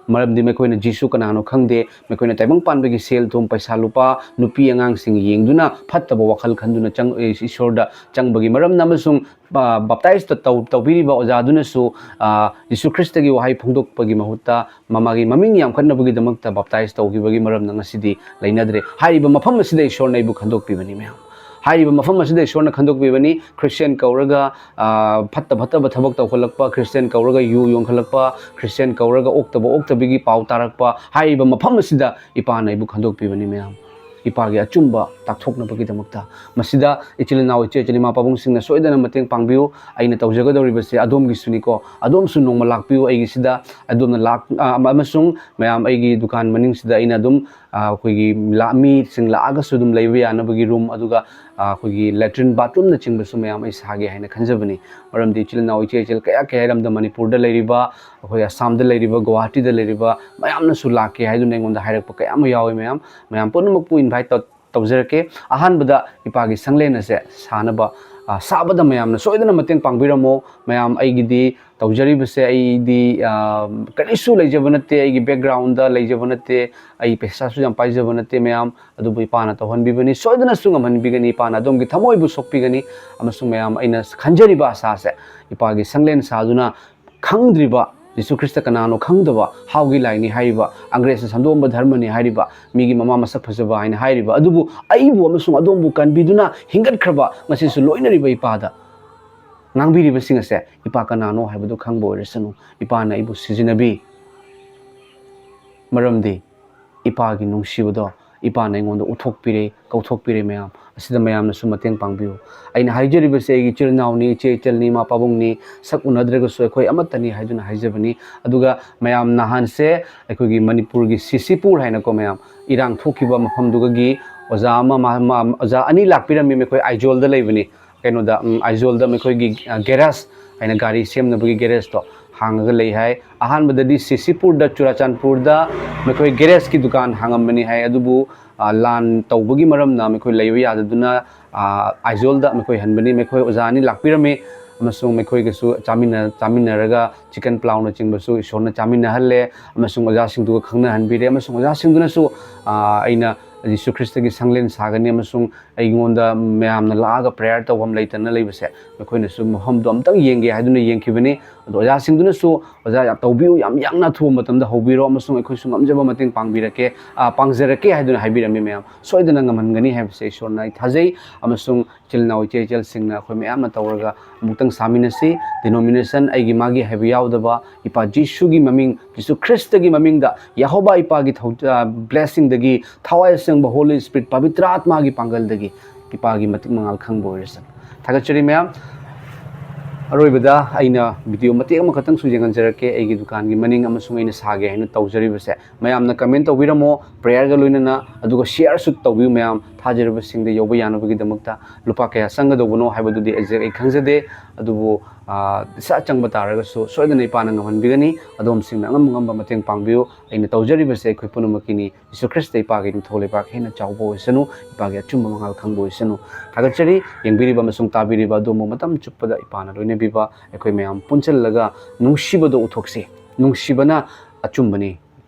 ꯃꯔꯝꯗꯤ ꯃꯈꯣꯏꯅ ꯖꯤꯁꯨ ꯀꯅꯥꯅꯣ ꯈꯪꯗꯦ꯫ ꯃꯈꯣꯏꯅ ꯇꯥꯏꯕꯪ ꯄꯥꯟꯕꯒꯤ ꯁꯦꯜ ꯊꯨꯝ, ꯄꯩꯁꯥ ꯂꯨꯄꯥ, ꯅꯨꯄꯤ ꯑꯉꯥꯡꯁꯤꯡ ꯌꯦꯡꯗꯨꯅ ꯐꯠꯇꯕ ꯋꯥꯈꯜ ꯈꯟꯗꯨꯅ ꯆꯪ-, ꯏꯁꯣꯔꯗ ꯆꯪꯕꯒꯤ ꯃꯔꯝꯅ ꯑꯃꯁꯨꯡ, ꯑ, ꯕꯞꯇꯥꯏꯁ ꯇꯧ-, ꯇꯧꯕꯤꯔꯤꯕ ꯑꯣꯖꯥꯗꯨꯅꯁꯨ, ꯑ, ꯖꯤꯁꯨ ꯈ꯭ꯔꯤꯁꯇꯒꯤ ꯋꯥꯍꯩ ꯐꯣꯡꯗꯣꯛꯄꯒꯤ ꯃꯍꯨꯠꯇ ꯃꯥꯒꯤ ꯃꯃꯤꯡ ꯌꯥꯝꯈꯠꯅꯕꯒꯤꯗꯃꯛꯇ ꯕꯞꯇꯥꯏꯁ ꯇꯧꯈꯤꯕꯒꯤ ꯃꯔꯝꯅ ꯉꯁꯤꯗꯤ ꯂꯩꯅꯗ꯭ꯔꯦ꯫ ꯍꯥꯏꯔꯤꯕ ꯃꯐꯝ ꯑꯁꯤꯗ ꯏꯁꯣꯔꯅ ꯑꯩꯕꯨ ꯈꯟꯗꯣꯛꯄꯤꯕꯅꯤ, ꯃꯌꯥꯝ꯫ ꯍꯥꯏꯔꯤꯕ ꯃꯐꯝ ꯑꯁꯤꯗ ꯏꯁꯣꯔꯅ ꯈꯟꯗꯣꯛꯄꯤꯕꯅꯤ꯫ ꯈ꯭ꯔꯤꯁꯇꯤꯌꯥꯟ ꯀꯧꯔꯒ, ꯑ, ꯐꯠꯇ ꯐꯠꯇꯕ ꯊꯕꯛ ꯇꯧꯈꯠꯂꯛꯄ, ꯈ꯭ꯔꯤꯁꯇꯤꯌꯥꯟ ꯀꯧꯔꯒ ꯌꯨ ꯌꯣꯟꯈꯠꯂꯛꯄ, ꯈ꯭ꯔꯤꯁꯇꯤꯌꯥꯟ ꯀꯧꯔꯒ ꯑꯣꯛꯇꯕ ꯑꯣꯛꯇꯕꯤꯒꯤ ꯄꯥꯎ ꯇꯥꯔꯛꯄ, ꯍꯥꯏꯔꯤꯕ ꯃꯐꯝ ꯑꯁꯤꯗ ꯏꯄꯥꯅ ꯑꯩꯕꯨ ꯈꯟꯗꯣꯛꯄꯤꯕꯅꯤ, ꯃꯌꯥꯝ꯫ ꯏꯄꯥꯒꯤ ꯑꯆꯨꯝꯕ ꯇꯥꯛꯊꯣꯛꯅꯕꯒꯤꯗꯃꯛꯇ꯫ ꯃꯁꯤꯗ ꯏꯆꯤꯜ ꯏꯅꯥꯎ, ꯏꯆꯦ ꯏꯆꯤꯜ ꯏꯃꯥ ꯄꯥꯕꯨꯡꯁꯤꯡꯅ ꯁꯣꯏꯗꯅ ꯃꯇꯦꯡ ꯄꯥꯡꯕꯤꯌꯨ꯫ ꯑꯩꯅ ꯇꯧꯖꯒꯗꯧꯔꯤꯕꯁꯦ ꯑꯗꯣꯝꯒꯤꯁꯨꯅꯤꯀꯣ꯫ ꯑꯗꯣꯝꯁꯨ ꯅꯣꯡꯃ ꯂꯥꯛꯄꯤꯌꯨ ꯑꯩꯒꯤꯁꯤꯗ꯫ ꯑꯗꯣꯝꯅ ꯂꯥꯛ-, ꯑ, ꯑꯃꯁꯨꯡ ꯃꯌꯥꯝ, ꯑꯩꯒꯤ ꯗꯨꯀꯥꯟ ꯃꯅꯤꯡꯁꯤꯗ ꯑꯩꯅ ꯑꯗꯨꯝ, ꯑ, ꯑꯩꯈꯣꯏꯒꯤ ꯂꯥ-, ꯃꯤꯁꯤꯡ ꯂꯥꯛꯑꯒꯁꯨ ꯑꯗꯨꯝ ꯂꯩꯕ ꯌꯥꯅꯕꯒꯤ ꯔꯨꯝ, ꯑꯗꯨꯒ, ꯑ, ꯑꯩꯈꯣꯏꯒꯤ ꯂꯦꯇ꯭ꯔꯤꯟ ꯕꯥꯠꯔꯨꯝꯅꯆꯤꯡꯕꯁꯨ ꯃꯌꯥꯝ ꯑꯩ ꯁꯥꯒꯦ ꯍꯥꯏꯅ ꯈꯟꯖꯕꯅꯤ꯫ ꯃꯔꯝꯗꯤ ꯏꯆꯤꯜ ꯏꯅꯥꯎ, ꯏꯆꯦ ꯏꯆꯦ ꯀꯌꯥ ꯀꯌꯥ ꯂꯝꯗ, ꯃꯅꯤꯄꯨꯔꯗ ꯂꯩꯔꯤꯕ, ꯑꯩꯈꯣꯏ ꯑꯁꯥꯝꯗ ꯂꯩꯔꯤꯕ, ꯒꯨꯋꯥꯍꯥꯇꯤꯗ ꯂꯩꯔꯤꯕ ꯃꯌꯥꯝꯅꯁꯨ ꯂꯥꯛꯀꯦ ꯍꯥꯏꯗꯨꯅ ꯑꯩꯉꯣꯟꯗ ꯍꯥꯏꯔꯛꯄ ꯀꯌꯥ ꯑꯃ ꯌꯥꯎꯏ꯫ ꯃꯌꯥꯝ, ꯃꯌꯥꯝ ꯄꯨꯝꯅꯃꯛꯄꯨ ꯏꯟꯚꯥꯏꯠ ꯇꯧ-, ꯇꯧꯖꯔꯛꯀꯦ꯫ ꯑꯍꯥꯟꯕꯗ ꯏꯄꯥꯒꯤ ꯁꯪꯂꯦꯟ ꯑꯁꯦ ꯁꯥꯅꯕ, ꯑ, ꯁꯥꯕꯗ ꯃꯌꯥꯝꯅ ꯁꯣꯏꯗꯅ ꯃꯇꯦꯡ ꯄꯥꯡꯕꯤꯔꯝꯃꯣ꯫ ꯃꯌꯥꯝ, ꯑꯩꯒꯤꯗꯤ ꯇꯧꯖꯔꯤꯕꯁꯦ ꯑꯩꯗꯤ, ꯑ, ꯀꯔꯤꯁꯨ ꯂꯩꯖꯕ ꯅꯠꯇꯦ, ꯑꯩꯒꯤ ꯕꯦꯛꯒ꯭ꯔꯥꯎꯟꯗ ꯂꯩꯖꯕ ꯅꯠꯇꯦ, ꯑꯩ ꯄꯩꯁꯥꯁꯨ ꯌꯥꯝ ꯄꯥꯏꯖꯕ ꯅꯠꯇꯦ ꯃꯌꯥꯝ, ꯑꯗꯨꯕꯨ ꯏꯄꯥꯅ ꯇꯧꯍꯟꯕꯤꯕꯅꯤ, ꯁꯣꯏꯗꯅꯁꯨ ꯉꯝꯍꯟꯕꯤꯒꯅꯤ, ꯏꯄꯥꯅ ꯑꯗꯣꯝꯒꯤ ꯊꯃꯣꯏꯕꯨ ꯁꯣꯛꯄꯤꯒꯅꯤ꯫ ꯑꯃꯁꯨꯡ ꯃꯌꯥꯝ, ꯑꯩꯅ ꯈꯟꯖꯔꯤꯕ ꯑꯁꯥꯁꯦ, ꯏꯄꯥꯒꯤ ꯁꯪꯂꯦꯟ ꯁꯥꯗꯨꯅ ꯈꯪꯗ꯭ꯔꯤꯕ, ꯖꯤꯁꯨ ꯈ꯭ꯔꯤꯁꯇ ꯀꯅꯥꯅꯣ ꯈꯪꯗꯕ, ꯍꯥꯎꯒꯤ ꯂꯥꯏꯅꯤ ꯍꯥꯏꯔꯤꯕ, ꯑꯪꯒ꯭ꯔꯦꯖꯅ ꯁꯟꯗꯣꯛꯑꯝꯕ ꯙꯔꯃꯅꯤ ꯍꯥꯏꯔꯤꯕ, ꯃꯤꯒꯤ ꯃꯃꯥ ꯃꯁꯛ ꯐꯖꯕ ꯍꯥꯏꯅ ꯍꯥꯏꯔꯤꯕ, ꯑꯗꯨꯕꯨ ꯑꯩꯕꯨ ꯑꯃꯁꯨꯡ ꯑꯗꯣꯝꯕꯨ ꯀꯟꯕꯤꯗꯨꯅ ꯍꯤꯡꯒꯠꯈ꯭ꯔꯕ, ꯉꯁꯤꯁꯨ ꯂꯣꯏꯅꯔꯤꯕ ꯏꯄꯥꯗ ꯉꯥꯡꯕꯤꯔꯤꯕꯁꯤꯡ ꯑꯁꯦ ꯏꯄꯥ ꯀꯅꯥꯅꯣ ꯍꯥꯏꯕꯗꯨ ꯈꯪꯕ ꯑꯣꯏꯔꯁꯅꯨ꯫ ꯏꯄꯥꯅ ꯑꯩꯕꯨ ꯁꯤꯖꯤꯟꯅꯕꯤ꯫ ꯃꯔꯝꯗꯤ ꯏꯄꯥꯒꯤ ꯅꯨꯡꯁꯤꯕꯗꯣ, ꯏꯄꯥꯅ ꯑꯩꯉꯣꯟꯗ ꯎꯠꯊꯣꯛꯄꯤꯔꯦ, ꯀꯧꯊꯣꯛꯄꯤꯔꯦ꯫ ꯃꯌꯥꯝ ꯑꯁꯤꯗ ꯃꯌꯥꯝꯅꯁꯨ ꯃꯇꯦꯡ ꯄꯥꯡꯕꯤꯌꯨ꯫ ꯑꯩꯅ ꯍꯥꯏꯖꯔꯤꯕꯁꯦ ꯑꯩꯒꯤ ꯏꯆꯤꯜ ꯏꯅꯥꯎꯅꯤ, ꯏꯆꯦ ꯏꯆꯜꯅꯤ, ꯏꯃꯥ ꯄꯥꯕꯨꯡꯅꯤ, ꯁꯛ ꯎꯅꯗ꯭ꯔꯒꯁꯨ ꯑꯩꯈꯣꯏ ꯑꯃꯠꯇꯅꯤ ꯍꯥꯏꯗꯨꯅ ꯍꯥꯏꯖꯕꯅꯤ꯫ ꯑꯗꯨꯒ ꯃꯌꯥꯝ, ꯅꯍꯥꯟꯁꯦ ꯑꯩꯈꯣꯏꯒꯤ ꯃꯅꯤꯄꯨꯔꯒꯤ ꯁꯤꯁꯤꯄꯨꯔ ꯍꯥꯏꯅꯀꯣ, ꯃꯌꯥꯝ, ꯏꯔꯥꯡ ꯊꯣꯛꯈꯤꯕ ꯃꯐꯝꯗꯨꯒꯤ ꯑꯣꯖꯥ ꯑꯃ, ꯃꯥ-, ꯃꯥ-, ꯑꯣꯖꯥ ꯑꯅꯤ ꯂꯥꯛꯄꯤꯔꯝꯃꯤ꯫ ꯃꯈꯣꯏ ꯑꯥꯏꯖꯣꯜꯗ ꯂꯩꯕꯅꯤ꯫ ꯀꯩꯅꯣꯗ, ꯎꯝ, ꯑꯥꯏꯖꯣꯜꯗ ꯃꯈꯣꯏꯒꯤ, ꯑ, ꯒꯦꯔꯦꯖ ꯍꯥꯏꯅ ꯒꯥꯔꯤ ꯁꯦꯝꯅꯕꯒꯤ ꯒꯦꯔꯦꯖꯇꯣ ꯍꯥꯡꯉꯒ ꯂꯩ ꯍꯥꯏ꯫ ꯑꯍꯥꯟꯕꯗꯗꯤ ꯁꯤꯁꯤꯄꯨꯔꯗ, ꯆꯨꯔꯥꯆꯥꯟꯄꯨꯔꯗ ꯃꯈꯣꯏ ꯒꯦꯔꯦꯖꯀꯤ ꯗꯨꯀꯥꯟ ꯍꯥꯡꯉꯝꯕꯅꯤ ꯍꯥꯏ꯫ ꯑꯗꯨꯕꯨ, ꯑ, ꯂꯥꯟ ꯇꯧꯕꯒꯤ ꯃꯔꯝꯅ ꯃꯈꯣꯏ ꯂꯩꯕ ꯌꯥꯗꯗꯨꯅ, ꯑ, ꯑꯥꯏꯖꯣꯜꯗ ꯃꯈꯣꯏ ꯍꯟꯕꯅꯤ꯫ ꯃꯈꯣꯏ ꯑꯣꯖꯥ ꯑꯅꯤ ꯂꯥꯛꯄꯤꯔꯝꯃꯤ ꯑꯃꯁꯨꯡ ꯃꯈꯣꯏꯒꯁꯨ ꯆꯥꯃꯤꯟꯅ-, ꯆꯥꯃꯤꯟꯅꯔꯒ ꯆꯤꯀꯟ ꯄ꯭ꯂꯥꯎꯅꯆꯤꯡꯕꯁꯨ ꯏꯁꯣꯔꯅ ꯆꯥꯃꯤꯟꯅꯍꯜꯂꯦ ꯑꯃꯁꯨꯡ ꯑꯣꯖꯥꯁꯤꯡꯗꯨꯒ ꯈꯪꯅꯍꯟꯕꯤꯔꯦ꯫ ꯑꯃꯁꯨꯡ ꯑꯣꯖꯥꯁꯤꯡꯗꯨꯅꯁꯨ, ꯑ, ꯑꯩꯅ ꯌꯤꯁꯨ ꯈ꯭ꯔꯤꯁꯇꯒꯤ ꯁꯪꯂꯦꯟ ꯁꯥꯒꯅꯤ ꯑꯃꯁꯨꯡ ꯑꯩꯉꯣꯟꯗ ꯃꯌꯥꯝꯅ ꯂꯥꯛꯑꯒ ꯄ꯭ꯔꯦꯌꯔ ꯇꯧꯐꯝ ꯂꯩꯇꯅ ꯂꯩꯕꯁꯦ, ꯃꯈꯣꯏꯅꯁꯨ ꯃꯐꯝꯗꯣ ꯑꯝꯇꯪ ꯌꯦꯡꯒꯦ ꯍꯥꯏꯗꯨꯅ ꯌꯦꯡꯈꯤꯕꯅꯤ꯫ ꯑꯗꯣ ꯑꯣꯖꯥꯁꯤꯡꯗꯨꯅꯁꯨ, "ꯑꯣꯖꯥ, ꯌꯥꯝ ꯇꯧꯕꯤꯌꯨ, ꯌꯥꯝ ꯌꯥꯡꯅ ꯑꯊꯨꯕ ꯃꯇꯝꯗ ꯍꯧꯕꯤꯔꯣ ꯑꯃꯁꯨꯡ ꯑꯩꯈꯣꯏꯁꯨ ꯉꯝꯖꯕ ꯃꯇꯦꯡ ꯄꯥꯡꯕꯤꯔꯛꯀꯦ, ꯑ, ꯄꯥꯡꯖꯔꯛꯀꯦ" ꯍꯥꯏꯗꯨꯅ ꯍꯥꯏꯕꯤꯔꯝꯃꯤ꯫ ꯃꯌꯥꯝ ꯁꯣꯏꯗꯅ ꯉꯝꯍꯟꯒꯅꯤ ꯍꯥꯏꯕꯁꯦ ꯏꯁꯣꯔꯅ ꯑꯩ ꯊꯥꯖꯩ꯫ ꯑꯃꯁꯨꯡ ꯏꯆꯤꯜ ꯏꯅꯥꯎ, ꯏꯆꯦ ꯏꯆꯜꯁꯤꯡꯅ ꯑꯩꯈꯣꯏ ꯃꯌꯥꯝꯅ ꯇꯧꯔꯒ ꯑꯃꯨꯛꯇꯪ ꯆꯥꯃꯤꯟꯅꯁꯤ꯫ ꯗꯤꯅꯣꯃꯤꯅꯦꯁꯟ ꯑꯩꯒꯤ ꯃꯥꯒꯤ ꯍꯥꯏꯕ ꯌꯥꯎꯗꯕ, ꯏꯄꯥ ꯖꯤꯁꯨꯒꯤ ꯃꯃꯤꯡ, ꯖꯤꯁꯨ ꯈ꯭ꯔꯤꯁꯇꯒꯤ ꯃꯃꯤꯡꯗ, ꯌꯦꯍꯣꯕꯥ ꯏꯄꯥꯒꯤ ꯊꯧ-, ꯑ, ꯕ꯭ꯂꯦꯁꯤꯡꯗꯒꯤ, ꯊꯋꯥꯏ ꯑꯁꯦꯡꯕ ꯍꯣꯂꯤ ꯁ꯭ꯄꯤꯔꯤꯠ, ꯄꯕꯤꯇ꯭ꯔ ꯑꯥꯠꯃꯥꯒꯤ ꯄꯥꯡꯒꯜꯗꯒꯤ ꯏꯄꯥꯒꯤ ꯃꯇꯤꯛ ꯃꯉꯥꯜ ꯈꯪꯕ ꯑꯣꯏꯔꯁꯅꯨ꯫ ꯊꯥꯒꯠꯆꯔꯤ ꯃꯌꯥꯝ꯫ ꯑꯔꯣꯏꯕꯗ ꯑꯩꯅ ꯚꯤꯗꯤꯑꯣ ꯃꯇꯦꯛ ꯑꯃꯈꯛꯇꯪꯁꯨ ꯌꯦꯡꯍꯟꯖꯔꯛꯀꯦ꯫ ꯑꯩꯒꯤ ꯗꯨꯀꯥꯟꯒꯤ ꯃꯅꯤꯡ ꯑꯃꯁꯨꯡ ꯑꯩꯅ ꯁꯥꯒꯦ ꯍꯥꯏꯅ ꯇꯧꯖꯔꯤꯕꯁꯦ, ꯃꯌꯥꯝꯅ ꯀꯃꯦꯟ ꯇꯧꯕꯤꯔꯝꯃꯣ ꯄ꯭ꯔꯦꯌꯔꯒ ꯂꯣꯏꯅꯅ, ꯑꯗꯨꯒ ꯁꯤꯌꯔꯁꯨ ꯇꯧꯕꯤꯌꯨ ꯃꯌꯥꯝ꯫ ꯊꯥꯖꯔꯕꯁꯤꯡꯗ ꯌꯧꯕ ꯌꯥꯅꯕꯒꯤꯗꯃꯛꯇ ꯂꯨꯄꯥ ꯀꯌꯥ ꯆꯪꯒꯗꯧꯕꯅꯣ ꯍꯥꯏꯕꯗꯨꯗꯤ ꯑꯩ ꯑꯩ ꯈꯪꯖꯗꯦ, ꯑꯗꯨꯕꯨ, ꯑ, ꯄꯩꯁꯥ ꯆꯪꯕ ꯇꯥꯔꯒꯁꯨ ꯁꯣꯏꯗꯅ ꯏꯄꯥꯅ ꯉꯝꯍꯟꯕꯤꯒꯅꯤ꯫ ꯑꯗꯣꯝꯁꯤꯡꯅ ꯑꯉꯝ ꯑꯉꯝꯕ ꯃꯇꯦꯡ ꯄꯥꯡꯕꯤꯌꯨ꯫ ꯑꯩꯅ ꯇꯧꯖꯔꯤꯕꯁꯦ ꯑꯩꯈꯣꯏ ꯄꯨꯝꯅꯃꯛꯀꯤꯅꯤ꯫ ꯌꯤꯁꯨ ꯈ꯭ꯔꯤꯁꯇ ꯏꯄꯥꯒꯤ ꯅꯤꯡꯊꯧ ꯂꯩꯕꯥꯛ ꯍꯦꯟꯅ ꯆꯥꯎꯕ ꯑꯣꯏꯁꯅꯨ, ꯏꯄꯥꯒꯤ ꯑꯆꯨꯝꯕ ꯃꯉꯥꯜ ꯈꯪꯕ ꯑꯣꯏꯁꯅꯨ꯫ ꯊꯥꯒꯠꯆꯔꯤ꯫ ꯌꯦꯡꯕꯤꯔꯤꯕ ꯑꯃꯁꯨꯡ ꯇꯥꯕꯤꯔꯤꯕ ꯑꯗꯣꯝꯕꯨ ꯃꯇꯝ ꯆꯨꯞꯄꯗ ꯏꯄꯥꯅ ꯂꯣꯏꯅꯕꯤꯕ, ꯑꯩꯈꯣꯏ ꯃꯌꯥꯝ ꯄꯨꯟꯁꯤꯜꯂꯒ ꯅꯨꯡꯁꯤꯕꯗꯣ ꯎꯠꯊꯣꯛꯁꯤ꯫ ꯅꯨꯡꯁꯤꯕꯅ ꯑꯆꯨꯝꯕꯅꯤ꯫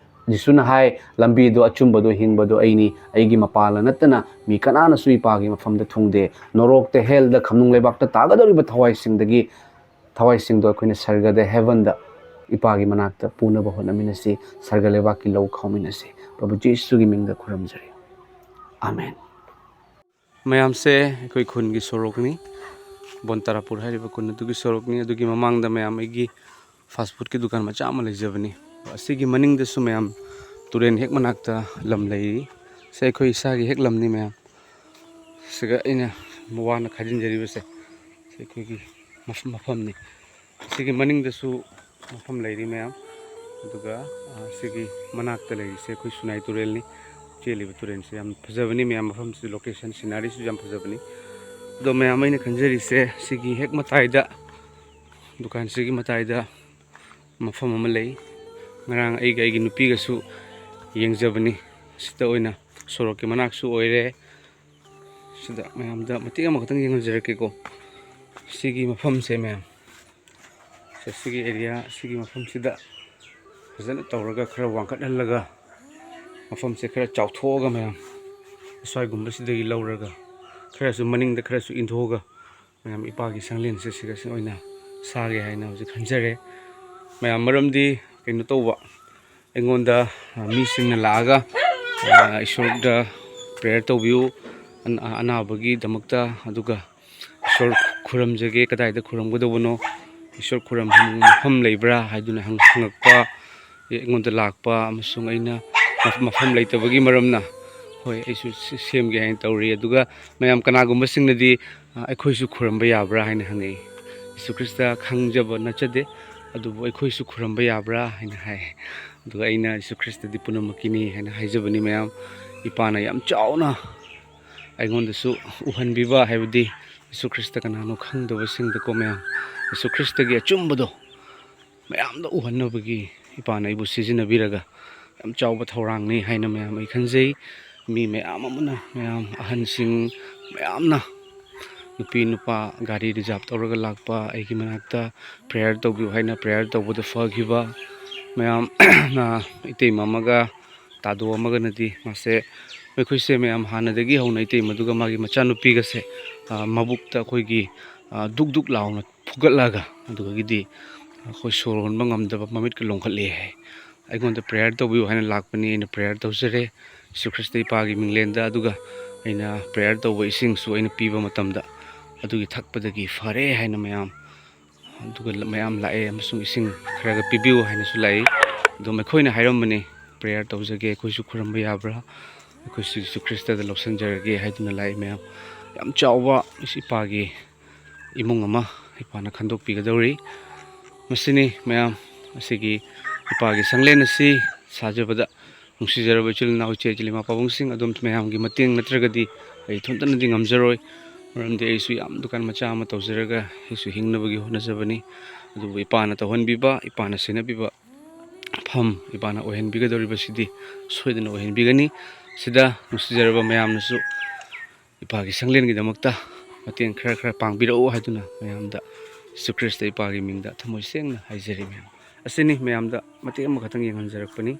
ꯖꯤꯁꯨꯅ ꯍꯥꯏ, "ꯂꯝꯕꯤꯗꯣ, ꯑꯆꯨꯝꯕꯗꯣ, ꯍꯤꯡꯕꯗꯣ ꯑꯩꯅꯤ꯫ ꯑꯩꯒꯤ ꯃꯄꯥꯜꯂ ꯅꯠꯇꯅ ꯃꯤ ꯀꯅꯥꯅꯁꯨ ꯏꯄꯥꯒꯤ ꯃꯐꯝꯗ ꯊꯨꯡꯗꯦ꯫" ꯅꯣꯔꯣꯛꯇ, ꯍꯦꯜꯗ, ꯈꯝꯅꯨꯡ ꯂꯩꯕꯥꯛꯇ ꯇꯥꯒꯗꯧꯔꯤꯕ ꯊꯋꯥꯏꯁꯤꯡꯗꯒꯤ, ꯊꯋꯥꯏꯁꯤꯡꯗꯣ ꯑꯩꯈꯣꯏꯅ ꯁꯔꯒꯗ, ꯍꯦꯚꯟꯗ, ꯏꯄꯥꯒꯤ ꯃꯅꯥꯛꯇ ꯄꯨꯅꯕ ꯍꯣꯠꯅꯃꯤꯟꯅꯁꯤ꯫ ꯁꯔꯒ ꯂꯩꯕꯥꯛꯀꯤ ꯂꯧ ꯈꯥꯎꯃꯤꯟꯅꯁꯤ꯫ ꯄ꯭ꯔꯚꯨ ꯖꯤꯁꯨꯒꯤ ꯃꯤꯡꯗ ꯈꯨꯔꯨꯝꯖꯔꯤ꯫ ꯑꯥꯃꯦꯟ꯫ ꯃꯌꯥꯝꯁꯦ ꯑꯩꯈꯣꯏ ꯈꯨꯟꯒꯤ ꯁꯣꯔꯣꯛꯅꯤ꯫ ꯕꯣꯟꯇꯥꯔꯥꯄꯨꯔ ꯍꯥꯏꯔꯤꯕ ꯈꯨꯟ ꯑꯗꯨꯒꯤ ꯁꯣꯔꯣꯛꯅꯤ꯫ ꯑꯗꯨꯒꯤ ꯃꯃꯥꯡꯗ ꯃꯌꯥꯝ ꯑꯩꯒꯤ ꯐꯥꯁ ꯐꯨꯗꯀꯤ ꯗꯨꯀꯥꯟ ꯃꯆꯥ ꯑꯃ ꯂꯩꯖꯕꯅꯤ꯫ ꯑꯁꯤꯒꯤ ꯃꯅꯤꯡꯗꯁꯨ ꯃꯌꯥꯝ ꯇꯨꯔꯦꯟ ꯍꯦꯛ ꯃꯅꯥꯛꯇ ꯂꯝ ꯂꯩꯔꯤ꯫ ꯁꯤ ꯑꯩꯈꯣꯏ ꯏꯁꯥꯒꯤ ꯍꯦꯛ ꯂꯝꯅꯤ ꯃꯌꯥꯝ꯫ ꯁꯤꯒ ꯑꯩꯅ ꯋꯥꯅ ꯈꯥꯖꯤꯟꯖꯔꯤꯕꯁꯦ, ꯁꯤ ꯑꯩꯈꯣꯏꯒꯤ ꯃꯐꯝ, ꯃꯐꯝꯅꯤ꯫ ꯁꯤꯒꯤ ꯃꯅꯤꯡꯗꯁꯨ ꯃꯐꯝ ꯂꯩꯔꯤ ꯃꯌꯥꯝ꯫ ꯑꯗꯨꯒ, ꯑ, ꯁꯤꯒꯤ ꯃꯅꯥꯛꯇ ꯂꯩꯔꯤꯁꯦ ꯑꯩꯈꯣꯏ ꯁꯨꯅꯥꯏ ꯇꯨꯔꯦꯜꯅꯤ꯫ ꯆꯦꯜꯂꯤꯕ ꯇꯨꯔꯦꯜꯁꯦ ꯌꯥꯝ ꯐꯖꯕꯅꯤ ꯃꯌꯥꯝ, ꯃꯐꯝꯁꯤ, location, sceneryꯁꯨ ꯌꯥꯝ ꯐꯖꯕꯅꯤ꯫ ꯑꯗꯣ ꯃꯌꯥꯝ, ꯑꯩꯅ ꯈꯟꯖꯔꯤꯁꯦ ꯁꯤꯒꯤ ꯍꯦꯛ ꯃꯇꯥꯏꯗ, ꯗꯨꯀꯥꯟꯁꯤꯒꯤ ꯃꯇꯥꯏꯗ ꯃꯐꯝ ꯑꯃ ꯂꯩ꯫ ꯉꯔꯥꯡ ꯑꯩꯒ ꯑꯩꯒꯤ ꯅꯨꯄꯤꯒꯁꯨ ꯌꯦꯡꯖꯕꯅꯤ꯫ ꯁꯤꯗ ꯑꯣꯏꯅ ꯁꯣꯔꯣꯛꯀꯤ ꯃꯅꯥꯛꯁꯨ ꯑꯣꯏꯔꯦ꯫ ꯁꯤꯗ ꯃꯌꯥꯝꯗ ꯃꯇꯦꯛ ꯑꯃꯈꯛꯇꯪ ꯌꯦꯡꯍꯟꯖꯔꯛꯀꯦꯀꯣ꯫ ꯁꯤꯒꯤ ꯃꯐꯝꯁꯦ ꯃꯌꯥꯝ, ꯁꯦ, ꯁꯤꯒꯤ area, ꯁꯤꯒꯤ ꯃꯐꯝꯁꯤꯗ ꯐꯖꯅ ꯇꯧꯔꯒ, ꯈꯔ ꯋꯥꯡꯈꯠꯍꯜꯂꯒ, ꯃꯐꯝꯁꯦ ꯈꯔ ꯆꯥꯎꯊꯣꯛꯑꯒ ꯃꯌꯥꯝ, ꯑꯁ꯭ꯋꯥꯏꯒꯨꯝꯕꯁꯤꯗꯒꯤ ꯂꯧꯔꯒ, ꯈꯔꯁꯨ ꯃꯅꯤꯡꯗ ꯈꯔꯁꯨ ꯏꯟꯊꯣꯛꯑꯒ, ꯃꯌꯥꯝ ꯏꯄꯥꯒꯤ ꯁꯪꯂꯦꯟꯁꯦ ꯁꯤꯗ ꯑꯣꯏꯅ ꯁꯥꯒꯦ ꯍꯥꯏꯅ ꯍꯧꯖꯤꯛ ꯈꯟꯖꯔꯦ꯫ ꯃꯌꯥꯝ, ꯃꯔꯝꯗꯤ ꯀꯩꯅꯣ ꯇꯧꯕ, ꯑꯩꯉꯣꯟꯗ, ꯑ, ꯃꯤꯁꯤꯡꯅ ꯂꯥꯛꯑꯒ, ꯑ, ꯏꯁꯣꯔꯗ prayer ꯇꯧꯕꯤꯌꯨ, ꯑꯅꯥꯕꯒꯤꯗꯃꯛꯇ, ꯑꯗꯨꯒ ꯏꯁꯣꯔ ꯈꯨꯔꯨꯝꯖꯒꯦ, ꯀꯗꯥꯏꯗ ꯈꯨꯔꯨꯝꯒꯗꯧꯕꯅꯣ, ꯏꯁꯣꯔ ꯈꯨꯔꯨꯝꯐꯝ ꯃꯐꯝ ꯂꯩꯕ꯭ꯔꯥ ꯍꯥꯏꯗꯨꯅ ꯍꯪꯉꯛꯄ, ꯑꯩꯉꯣꯟꯗ ꯂꯥꯛꯄ, ꯑꯃꯁꯨꯡ ꯑꯩꯅ ꯃꯐꯝ ꯂꯩꯇꯕꯒꯤ ꯃꯔꯝꯅ, ꯍꯣꯏ, ꯑꯩꯁꯨ ꯁꯦꯝꯒꯦ ꯍꯥꯏꯅ ꯇꯧꯔꯤ꯫ ꯑꯗꯨꯒ ꯃꯌꯥꯝ ꯀꯅꯥꯒꯨꯝꯕꯁꯤꯡꯅꯗꯤ, ꯑ, ꯑꯩꯈꯣꯏꯁꯨ ꯈꯨꯔꯨꯝꯕ ꯌꯥꯕ꯭ꯔꯥ ꯍꯥꯏꯅ ꯍꯪꯉꯛꯏ꯫ ꯌꯤꯁꯨ ꯈ꯭ꯔꯤꯁꯇ ꯈꯪꯖꯕ ꯅꯠꯆꯗꯦ, ꯑꯗꯨꯕꯨ ꯑꯩꯈꯣꯏꯁꯨ ꯈꯨꯔꯨꯝꯕ ꯌꯥꯕ꯭ꯔꯥ ꯍꯥꯏꯅ ꯍꯥꯏ꯫ ꯑꯗꯨꯒ ꯑꯩꯅ, ꯌꯤꯁꯨ ꯈ꯭ꯔꯤꯁꯇꯗꯤ ꯄꯨꯝꯅꯃꯛꯀꯤꯅꯤ ꯍꯥꯏꯅ ꯍꯥꯏꯖꯕꯅꯤ ꯃꯌꯥꯝ꯫ ꯏꯄꯥꯅ ꯌꯥꯝ ꯆꯥꯎꯅ ꯑꯩꯉꯣꯟꯗꯁꯨ ꯎꯍꯟꯕꯤꯕ, ꯍꯥꯏꯕꯗꯤ ꯌꯤꯁꯨ ꯈ꯭ꯔꯤꯁꯇ ꯀꯅꯥꯅꯣ ꯈꯪꯗꯕꯁꯤꯡꯗꯀꯣ ꯃꯌꯥꯝ, ꯌꯤꯁꯨ ꯈ꯭ꯔꯤꯁꯇꯒꯤ ꯑꯆꯨꯝꯕꯗꯣ ꯃꯌꯥꯝꯗ ꯎꯍꯟꯅꯕꯒꯤ ꯏꯄꯥꯅ ꯑꯩꯕꯨ ꯁꯤꯖꯤꯟꯅꯕꯤꯔꯒ ꯌꯥꯝ ꯆꯥꯎꯕ ꯊꯧꯔꯥꯡꯅꯤ ꯍꯥꯏꯅ ꯃꯌꯥꯝ ꯑꯩ ꯈꯟꯖꯩ꯫ ꯃꯤ ꯃꯌꯥꯝ ꯑꯃꯅ, ꯃꯌꯥꯝ ꯑꯍꯟꯁꯤꯡ ꯃꯌꯥꯝꯅ, ꯅꯨꯄꯤ ꯅꯨꯄꯥ ꯒꯥꯔꯤ reserve ꯇꯧꯔꯒ ꯂꯥꯛꯄ, ꯑꯩꯒꯤ ꯃꯅꯥꯛꯇ prayer ꯇꯧꯕꯤꯌꯨ ꯍꯥꯏꯅ prayer ꯇꯧꯕꯗ ꯐꯈꯤꯕ ꯃꯌꯥꯝ, ꯏꯇꯩꯃ ꯑꯃꯒ ꯇꯥꯗꯣ ꯑꯃꯒꯅꯗꯤ ꯃꯥꯁꯦ, ꯑꯩꯈꯣꯏꯁꯦ ꯃꯌꯥꯝ ꯍꯥꯟꯅꯗꯒꯤ ꯍꯧꯅ ꯏꯇꯩꯃꯗꯨꯒ ꯃꯥꯒꯤ ꯃꯆꯥꯅꯨꯄꯤꯒꯁꯦ, ꯑ, ꯃꯕꯨꯛꯇ ꯑꯩꯈꯣꯏꯒꯤ, ꯑ, ꯗꯨꯛ ꯗꯨꯛ ꯂꯥꯎꯅ ꯐꯨꯒꯠꯂꯒ, ꯑꯗꯨꯗꯒꯤꯗꯤ ꯑꯩꯈꯣꯏ ꯁꯣꯔ ꯍꯣꯟꯕ ꯉꯝꯗꯕ, ꯃꯃꯤꯠꯀ ꯂꯣꯡꯈꯠꯂꯦ ꯍꯥꯏ꯫ ꯑꯩꯉꯣꯟꯗ prayer ꯇꯧꯕꯤꯌꯨ ꯍꯥꯏꯅ ꯂꯥꯛꯄꯅꯤ, ꯑꯩꯅ prayer ꯇꯧꯖꯔꯦ ꯌꯤꯁꯨ ꯈ꯭ꯔꯤꯁꯇ ꯏꯄꯥꯒꯤ ꯃꯤꯡꯂꯦꯟꯗ꯫ ꯑꯗꯨꯒ ꯑꯩꯅ prayer ꯇꯧꯕ ꯏꯁꯤꯡꯁꯨ ꯑꯩꯅ ꯄꯤꯕ ꯃꯇꯝꯗ ꯑꯗꯨꯒꯤ ꯊꯛꯄꯗꯒꯤ ꯐꯔꯦ ꯍꯥꯏꯅ ꯃꯌꯥꯝ, ꯑꯗꯨꯒ ꯃꯌꯥꯝ ꯂꯥꯛꯑꯦ ꯑꯃꯁꯨꯡ ꯏꯁꯤꯡ ꯈꯔꯒ ꯄꯤꯕꯤꯌꯨ ꯍꯥꯏꯅꯁꯨ ꯂꯥꯛꯏ꯫ ꯑꯗꯣ ꯃꯈꯣꯏꯅ ꯍꯥꯏꯔꯝꯕꯅꯤ, prayer ꯇꯧꯖꯒꯦ, ꯑꯩꯈꯣꯏꯁꯨ ꯈꯨꯔꯨꯝꯕ ꯌꯥꯕ꯭ꯔꯥ? ꯑꯩꯈꯣꯏꯁꯨ ꯖꯤꯁꯨ ꯈ꯭ꯔꯤꯁꯇꯗ ꯂꯧꯁꯤꯟꯖꯔꯒꯦ ꯍꯥꯏꯗꯨꯅ ꯂꯥꯛꯏ ꯃꯌꯥꯝ꯫ ꯌꯥꯝ ꯆꯥꯎꯕ ꯏꯄꯥꯒꯤ ꯏꯃꯨꯡ ꯑꯃ ꯏꯄꯥꯅ ꯈꯟꯗꯣꯛꯄꯤꯒꯗꯧꯔꯤ꯫ ꯃꯁꯤꯅꯤ ꯃꯌꯥꯝ, ꯑꯁꯤꯒꯤ ꯏꯄꯥꯒꯤ ꯁꯪꯂꯦꯟ ꯑꯁꯤ ꯁꯥꯖꯕꯗ ꯅꯨꯡꯁꯤꯖꯔꯕ ꯏꯆꯤꯜ ꯏꯅꯥꯎ, ꯏꯆꯦ ꯏꯆꯤꯜ, ꯏꯃꯥ ꯄꯥꯕꯨꯡꯁꯤꯡ, ꯑꯗꯣꯝ ꯃꯌꯥꯝꯒꯤ ꯃꯇꯦꯡ ꯅꯠꯇ꯭ꯔꯒꯗꯤ ꯑꯩ ꯏꯊꯟꯇꯅꯗꯤ ꯉꯝꯖꯔꯣꯏ꯫ ꯃꯔꯝꯗꯤ ꯑꯩꯁꯨ ꯌꯥꯝ ꯗꯨꯀꯥꯟ ꯃꯆꯥ ꯑꯃ ꯇꯧꯖꯔꯒ ꯑꯩꯁꯨ ꯍꯤꯡꯅꯕꯒꯤ ꯍꯣꯠꯅꯖꯕꯅꯤ꯫ ꯑꯗꯨꯕꯨ ꯏꯄꯥꯅ ꯇꯧꯍꯟꯕꯤꯕ, ꯏꯄꯥꯅ ꯁꯦꯟꯅꯕꯤꯕ ꯐꯝ ꯏꯄꯥꯅ ꯑꯣꯏꯍꯟꯕꯤꯒꯗꯧꯔꯤꯕꯁꯤꯗꯤ ꯁꯣꯏꯗꯅ ꯑꯣꯏꯍꯟꯕꯤꯒꯅꯤ꯫ ꯁꯤꯗ ꯅꯨꯡꯁꯤꯖꯔꯕ ꯃꯌꯥꯝꯅꯁꯨ ꯏꯄꯥꯒꯤ ꯁꯪꯂꯦꯟꯒꯤꯗꯃꯛꯇ ꯃꯇꯦꯡ ꯈꯔ ꯈꯔ ꯄꯥꯡꯕꯤꯔꯛꯎ ꯍꯥꯏꯗꯨꯅ ꯃꯌꯥꯝꯗ ꯖꯤꯁꯨ ꯈ꯭ꯔꯤꯁꯇ ꯏꯄꯥꯒꯤ ꯃꯤꯡꯗ ꯊꯃꯣꯏ ꯁꯦꯡꯅ ꯍꯥꯏꯖꯔꯤ ꯃꯌꯥꯝ꯫ ꯑꯁꯤꯅꯤ ꯃꯌꯥꯝꯗ ꯃꯇꯦꯛ ꯑꯃꯈꯛꯇꯪ ꯌꯦꯡꯍꯟꯖꯔꯛꯄꯅꯤ꯫